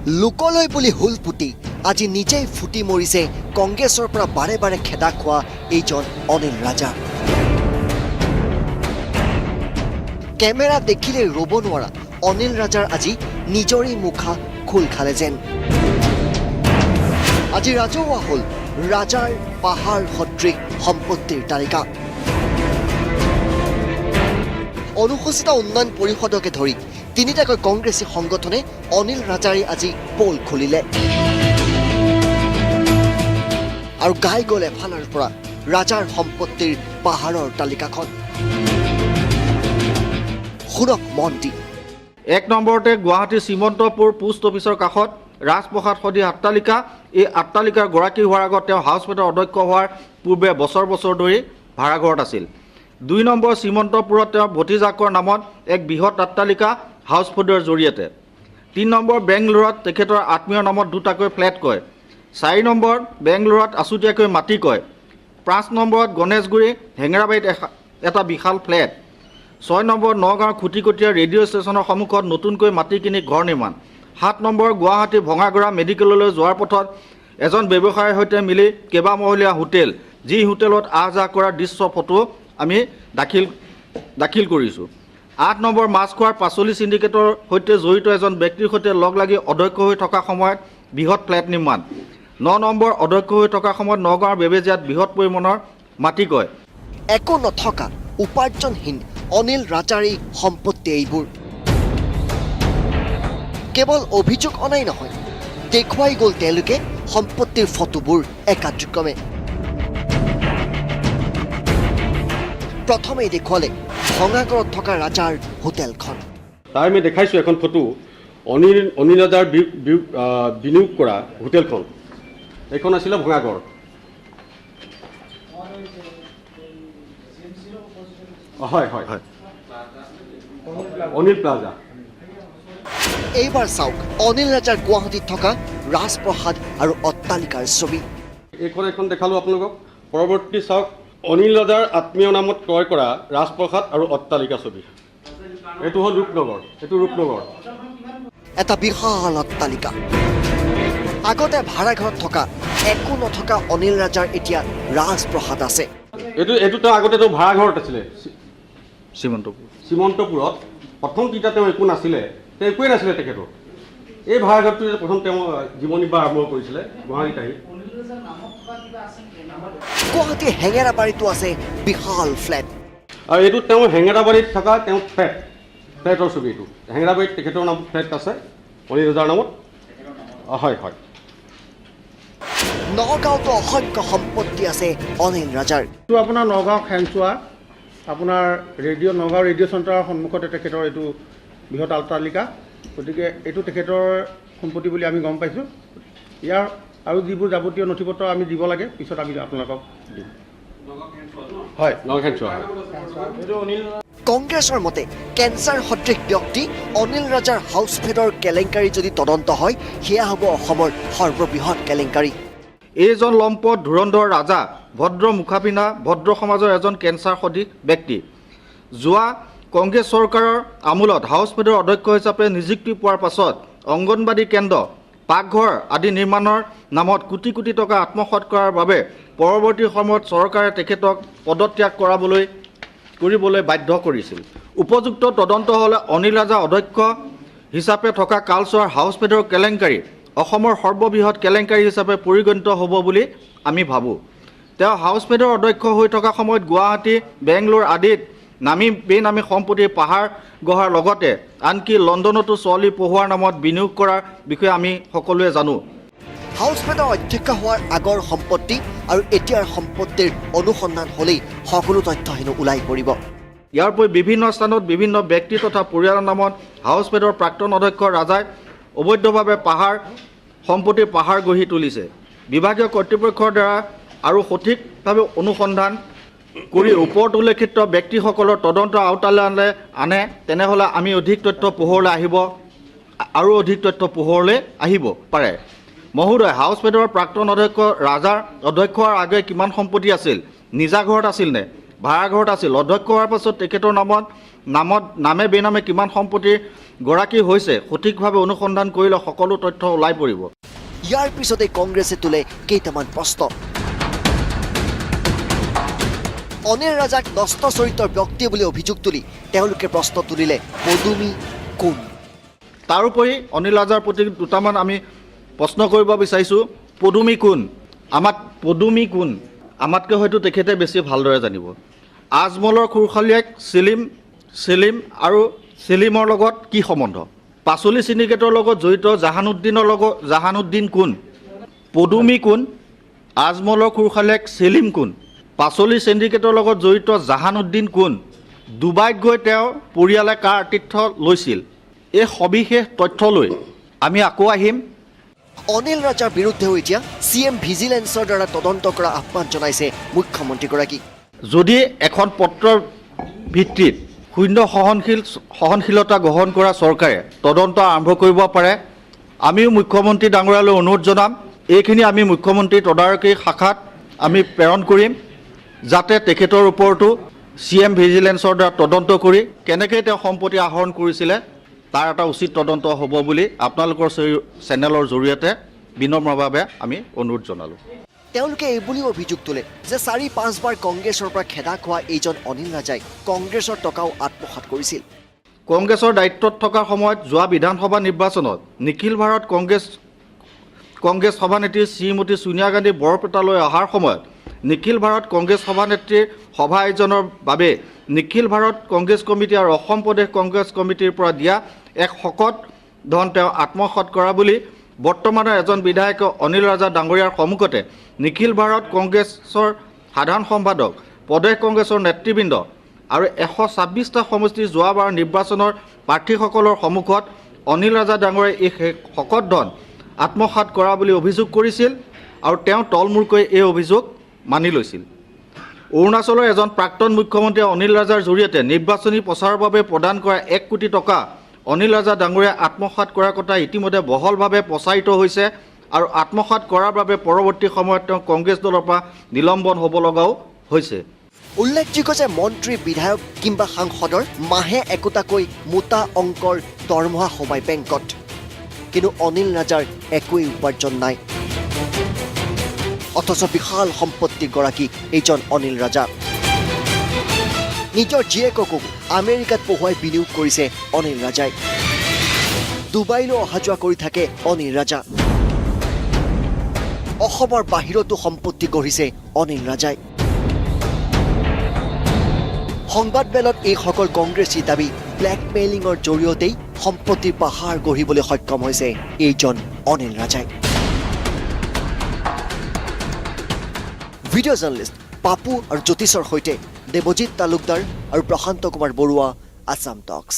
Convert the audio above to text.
লোকলৈ বুলি হুল পুতি আজি নিজেই ফুটি মৰিছে কংগ্ৰেছৰ পৰা বাৰে বাৰে খেদা খোৱা এইজন অনিল ৰাজা। কেমেৰা দেখিলেই ৰ'ব নোৱাৰা অনিল ৰাজাৰ আজি নিজৰেই মুখা খোল খালে যেন। আজি ৰাজহুৱা হ'ল ৰাজাৰ পাহাৰ সদৃশ সম্পত্তিৰ তালিকা। অনুসূচিত উন্নয়ন পৰিষদকে ধৰি তিনিটাকৈ কংগ্ৰেছী সংগঠনে অনিল ৰাজাৰে আজি পোল খুলিলে আৰু গাই গ'ল এফালৰ পৰা ৰাজাৰ সম্পত্তিৰ পাহাৰৰ তালিকাখন। শুনক মন দি। এক নম্বৰতে গুৱাহাটীৰ শ্ৰীমন্তপুৰ পোষ্ট অফিচৰ কাষত ৰাজপ্ৰসাদ সদৃশ অট্টালিকা। এই অট্টালিকাৰ গৰাকী হোৱাৰ আগত তেওঁ হাউচমেটৰ অধ্যক্ষ হোৱাৰ পূৰ্বে বছৰ বছৰ ধৰি ভাড়াঘৰত আছিল। 2 নম্বৰ শ্ৰীমন্তপুৰত তেওঁ ভতিজাকৰ নামত এক বৃহৎ অট্টালিকা হাউচফেডৰ জৰিয়তে। 3 নম্বৰ বেংগলোৰত তেখেতৰ আত্মীয়ৰ নামত দুটাকৈ ফ্লেট কয়। 4 নম্বৰ বেংগলোৰত আছুতীয়াকৈ মাটি কয়। 5 নম্বৰত গণেশগুৰি হেঙেৰাবাৰীত এটা বিশাল ফ্লেট। 6 নম্বৰ নগাঁৱৰ খুটিকটীয়া ৰেডিঅ' ষ্টেচনৰ সন্মুখত নতুনকৈ মাটি কিনি ঘৰ নিৰ্মাণ। 7 নম্বৰ গুৱাহাটী ভঙাগড়া মেডিকেললৈ যোৱাৰ পথত এজন ব্যৱসায়ীৰ সৈতে মিলি কেইবামহলীয়া হোটেল, যি হোটেলত আহ যাহ কৰাৰ দৃশ্য ফটো আমি দাখিল কৰিছোঁ। 8 নম্বৰ মাছখোৱাৰ পাচলি চিণ্ডিকেটৰ সৈতে জড়িত এজন ব্যক্তিৰ সৈতে লগ লাগি অধ্যক্ষ হৈ থকা সময়ত বৃহৎ ফ্লেট নিৰ্মাণ। 9 নম্বৰ অধ্যক্ষ হৈ থকা সময়ত নগাঁৱৰ বেবেজীয়াত বৃহৎ পৰিমাণৰ মাটি ক্ৰয়। একো নথকা উপাৰ্জনহীন অনিল ৰাজাৰেই সম্পত্তি এইবোৰ। কেৱল অভিযোগ অনাই নহয়, দেখুৱাই গ'ল তেওঁলোকে সম্পত্তিৰ ফটোবোৰ একাদিক্ৰমে। প্ৰথমেই দেখুৱালে ভঙাগড়ত থকা ৰাজাৰ হোটেলখন। তাৰ আমি দেখাইছোঁ এখন ফটো, অনিল ৰাজাৰ বিনিয়োগ কৰা হোটেলখন। এইখন আছিলে ভঙাগড়। হয়, হয়, হয়। অনিল প্লাজা। এইবাৰ চাওক অনিল ৰাজাৰ গুৱাহাটীত থকা ৰাজপ্ৰসাদ আৰু অট্টালিকাৰ ছবি। এইখন এখন দেখালোঁ আপোনালোকক। পৰৱৰ্তী চাওক অনিল ৰাজাৰ আত্মীয় নামত ক্ৰয় কৰা ৰাজপ্ৰসাদ আৰু অট্টালিকা ছবি। এইটো হ'ল ৰূপনগৰ, এইটো ৰূপনগৰ। এটা বিশাল অট্টালিকা। আগতে ভাড়াঘৰত থকা একো নথকা অনিল ৰাজাৰ এতিয়া ৰাজপ্ৰসাদ আছে। এইটো তেওঁ আগতে তেওঁ ভাড়াঘৰত আছিলে। শ্ৰীমন্তপুৰ। শ্ৰীমন্তপুৰত প্ৰথম তেতিয়া তেওঁ একো নাছিলে, তেওঁ একোৱেই নাছিলে তেখেতৰ। এই ভাড়াঘৰটোৱে প্ৰথম তেওঁ জীৱন নিৰ্বাহ আৰম্ভ কৰিছিলে গুৱাহাটীত আহি। গুৱাহাটীৰ হেঙেৰাবাৰীতো আছে বিশাল ফ্লেট। আৰু এইটো তেওঁ হেঙেৰাবাৰীত থকা তেওঁ ফ্লেটৰ ছবি। এইটো হেঙেৰাবাৰীত তেখেতৰ নাম ফ্লেট আছে অনিল ৰাজাৰ নামত। হয়, হয়। নগাঁৱতো অসংখ্য সম্পত্তি আছে অনিল ৰাজাৰ। এইটো আপোনাৰ নগাঁও খেনচোৱা, আপোনাৰ নগাঁও ৰেডিঅ' চেণ্টাৰৰ সন্মুখতে তেখেতৰ এইটো বৃহৎ অট্টালিকা। গতিকে এইটো তেখেতৰ সম্পত্তি বুলি আমি গম পাইছোঁ। ইয়াৰ আৰু যিবোৰ যাৱতীয় নথি পত্ৰ আমি দিব লাগে পিছত আমি আপোনালোকক দিম। হয়। নগাঁও খেনচোৱা, হয়। কংগ্ৰেছৰ মতে কেঞ্চাৰ সদৃশ ব্যক্তি অনিল ৰাজাৰ হাউচফেডৰ কেলেংকাৰী যদি তদন্ত হয়, সেয়া হ'ব অসমৰ সৰ্ববৃহৎ কেলেংকাৰী। এইজন লম্পট ধুৰন্ধৰ ৰাজা ভদ্ৰ মুখাপিন্ধা ভদ্ৰ সমাজৰ এজন কেঞ্চাৰ সদৃশ ব্যক্তি। যোৱা কংগ্ৰেছ চৰকাৰৰ আমোলত হাউচফেডৰ অধ্যক্ষ হিচাপে নিযুক্তি পোৱাৰ পাছত অংগনবাড়ী কেন্দ্ৰ, পাকঘৰ আদি নিৰ্মাণৰ নামত কোটি কোটি টকা আত্মসাৎ কৰাৰ বাবে পৰৱৰ্তী সময়ত চৰকাৰে তেখেতক পদত্যাগ কৰিবলৈ বাধ্য কৰিছিল। উপযুক্ত তদন্ত হ'লে অনিল ৰাজা অধ্যক্ষ হিচাপে থকা কালচোৱাৰ হাউচফেডৰ কেলেংকাৰী অসমৰ সৰ্ববৃহৎ কেলেংকাৰী হিচাপে পৰিগণিত হ'ব বুলি আমি ভাবোঁ। তেওঁ হাউচফেডৰ অধ্যক্ষ হৈ থকা সময়ত গুৱাহাটী, বেংগলোৰ আদিত নামী বেনামী সম্পত্তিৰ পাহাৰ গঢ়াৰ লগতে আনকি লণ্ডনতো ছোৱালী পঢ়োৱাৰ নামত বিনিয়োগ কৰাৰ বিষয়ে আমি সকলোৱে জানো। হাউচফেডৰ অধ্যক্ষ হোৱাৰ আগৰ সম্পত্তি আৰু এতিয়াৰ সম্পত্তিৰ অনুসন্ধান হ'লেই সকলো তথ্য হেনো ওলাই পৰিব। ইয়াৰ উপৰি বিভিন্ন স্থানত বিভিন্ন ব্যক্তি তথা পৰিয়ালৰ নামত হাউচফেডৰ প্ৰাক্তন অধ্যক্ষ ৰাজাই অবৈধভাৱে সম্পত্তিৰ পাহাৰ গঢ়ি তুলিছে। বিভাগীয় কৰ্তৃপক্ষৰ দ্বাৰা আৰু সঠিকভাৱে অনুসন্ধান কৰি ওপৰত উল্লেখিত ব্যক্তিসকলৰ তদন্তৰ আওতালৈ আনে, তেনেহ'লে আমি অধিক তথ্য পোহৰলৈ আহিব আৰু অধিক তথ্য পোহৰলৈ আহিব পাৰে। মহোদয়, হাউচফেডৰ প্ৰাক্তন অধ্যক্ষ ৰাজাৰ অধ্যক্ষ হোৱাৰ আগে কিমান সম্পত্তি আছিল? নিজা ঘৰত আছিল নে ভাড়া ঘৰত আছিল? অধ্যক্ষ হোৱাৰ পাছত তেখেতৰ নামে বেনামে কিমান সম্পত্তিৰ গৰাকী হৈছে সঠিকভাৱে অনুসন্ধান কৰিলে সকলো তথ্য ওলাই পৰিব। ইয়াৰ পিছতে কংগ্ৰেছে তোলে কেইটামান প্ৰশ্ন। অনিল ৰাজাক নষ্ট চৰিত্ৰৰ ব্যক্তি বুলি অভিযোগ তুলি তেওঁলোকে প্ৰশ্ন তুলিলে পদুমী কোন? তাৰোপৰি অনিল ৰাজাৰ প্ৰতি দুটামান আমি প্ৰশ্ন কৰিব বিচাৰিছোঁ। পদুমী কোন? আমাত পদুমী কোন আমাতকৈ হয়তো তেখেতে বেছি ভালদৰে জানিব। আজমলৰ খুৰশালীয়েক চেলিম আৰু চেলিমৰ লগত কি সম্বন্ধ? পাচলি চিণ্ডিকেটৰ লগত জড়িত জাহানুদ্দিনৰ লগত জাহানুদ্দিন কোন? পদুমী কোন? আজমলৰ খুৰশালীয়েক চেলিম কোন? পাচলি চিণ্ডিকেটৰ লগত জড়িত জাহানুদ্দিন কোন? ডুবাইত গৈ তেওঁৰ পৰিয়ালে কাৰ আতিথ্য লৈছিল? এই সবিশেষ তথ্য লৈ আমি আকৌ আহিম। অনিল ৰাজাৰ বিৰুদ্ধেও এতিয়া চি এম ভিজিলেন্সৰ দ্বাৰা তদন্ত কৰা আহ্বান জনাইছে মুখ্যমন্ত্ৰীগৰাকী। যদি এখন পত্ৰৰ ভিত্তিত শূন্য সহনশীলতা গ্ৰহণ কৰা চৰকাৰে তদন্ত আৰম্ভ কৰিব পাৰে, আমিও মুখ্যমন্ত্ৰী ডাঙৰীয়ালৈ অনুৰোধ জনাম। এইখিনি আমি মুখ্যমন্ত্ৰী তদাৰকী শাখাত আমি প্ৰেৰণ কৰিম, যাতে তেখেতৰ ওপৰতো চি এম ভিজিলেন্সৰ দ্বাৰা তদন্ত কৰি কেনেকৈ তেওঁ সম্পত্তি আহৰণ কৰিছিলে তাৰ এটা উচিত তদন্ত হ'ব বুলি আপোনালোকৰ চেনেলৰ জৰিয়তে বিনম্ৰভাৱে আমি অনুৰোধ জনালোঁ। তেওঁলোকে এই বুলিও অভিযোগ তোলে যে 4-5বাৰ কংগ্ৰেছৰ পৰা খেদা খোৱা এইজন অনিল ৰাজাই কংগ্ৰেছৰ টকাও আত্মসাৎ কৰিছিল। কংগ্ৰেছৰ দায়িত্বত থকাৰ সময়ত যোৱা বিধানসভা নিৰ্বাচনত নিখিল ভাৰত কংগ্ৰেছ সভানেত্ৰী শ্ৰীমতী ছোনিয়া গান্ধী বৰপেটালৈ অহাৰ সময়ত নিখিল ভাৰত কংগ্ৰেছ সভানেত্ৰীৰ সভা আয়োজনৰ বাবে নিখিল ভাৰত কংগ্ৰেছ কমিটি আৰু অসম প্ৰদেশ কংগ্ৰেছ কমিটিৰ পৰা দিয়া এক শকত ধন তেওঁ আত্মসাৎ কৰা বুলি বৰ্তমানৰ এজন বিধায়ক অনিল ৰাজা ডাঙৰীয়াৰ সন্মুখতে নিখিল ভাৰত কংগ্ৰেছৰ সাধাৰণ সম্পাদক, প্ৰদেশ কংগ্ৰেছৰ নেতৃবৃন্দ আৰু 126টা সমষ্টিৰ যোৱাবাৰ নিৰ্বাচনৰ প্ৰাৰ্থীসকলৰ সন্মুখত অনিল ৰাজা ডাঙৰীয়াই এই শকত ধন আত্মসাৎ কৰা বুলি অভিযোগ কৰিছিল আৰু তেওঁ তলমূৰকৈ এই অভিযোগ মানি লৈছিল। অৰুণাচলৰ এজন প্ৰাক্তন মুখ্যমন্ত্ৰী অনিল ৰাজাৰ জৰিয়তে নিৰ্বাচনী প্ৰচাৰৰ বাবে প্ৰদান কৰা 1 কোটি টকা অনিল ৰাজা ডাঙৰীয়াই আত্মসাৎ কৰাৰ কথা ইতিমধ্যে বহলভাৱে প্ৰচাৰিত হৈছে আৰু আত্মসাৎ কৰাৰ বাবে পৰৱৰ্তী সময়ত তেওঁ কংগ্ৰেছ দলৰ পৰা নিলম্বন হ'ব লগাও হৈছে। উল্লেখযোগ্য যে মন্ত্ৰী, বিধায়ক কিংবা সাংসদৰ মাহে একোটাকৈ মোটা অংকৰ দৰমহা সোমাই বেংকত, কিন্তু অনিল ৰাজাৰ একোৱেই উপাৰ্জন নাই। অথচ বিশাল সম্পত্তিৰ গৰাকী এইজন অনিল ৰাজা। নিজৰ জীয়েককো আমেৰিকাত পঢ়ুৱাই বিনিয়োগ কৰিছে অনিল ৰাজাই। ডুবাইলৈ অহা যোৱা কৰি থাকে অনিল ৰাজা। অসমৰ বাহিৰতো সম্পত্তি গঢ়িছে অনিল ৰাজাই। সংবাদমেলত এইসকল কংগ্ৰেছী দাবী ব্লেকমেইলিঙৰ জৰিয়তেই সম্পত্তিৰ পাহাৰ গঢ়িবলৈ সক্ষম হৈছে এইজন অনিল ৰাজাই। ভিডিঅ' জাৰ্নেলিষ্ট পাপু আৰু জ্যোতিষৰ সৈতে দেৱজিৎ তালুকদাৰ আৰু প্ৰশান্ত কুমাৰ বৰুৱা, আছাম টক্স।